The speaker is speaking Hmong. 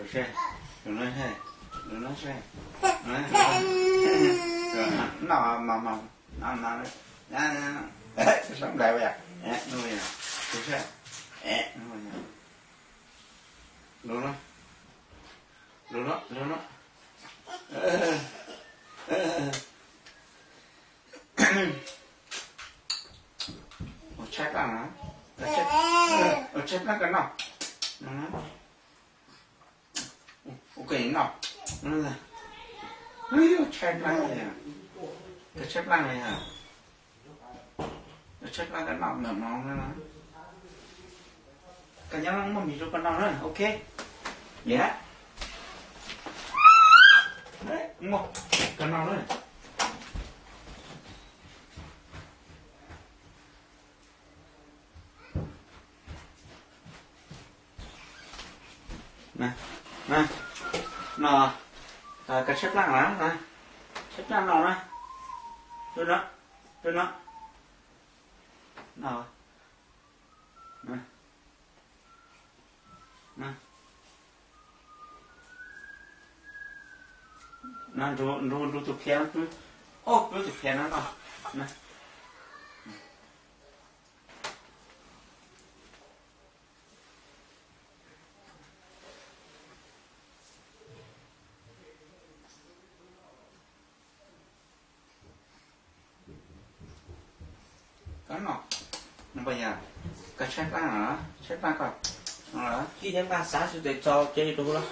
Lus seb, lus no seb, lus no seb. No mas, no no, sab nplais ua yog, no yog, lus seb, no yog, lus no, lus no, lus no. Ua tshaib plab na, ua tshaib plab koj noj. Ua koj noj. Tshaib plab, koj tshaib plab li, tshaib plab koj noj ntawm no na. Koj nyob muaj mis rau koj noj na, ok. Yam, muaj, koj noj na. No, koj tshaib plab na, tshaib plab no na. Rau no, rau no. No, no, nrug, nrug tus phiaj, o, pub tus phiaj no no. Koj noj, no puas yog? Koj tshaib plab no, tshaib plab koj no los? Tsis tshaib plab, xav xwb tes tso ces rau hauv los.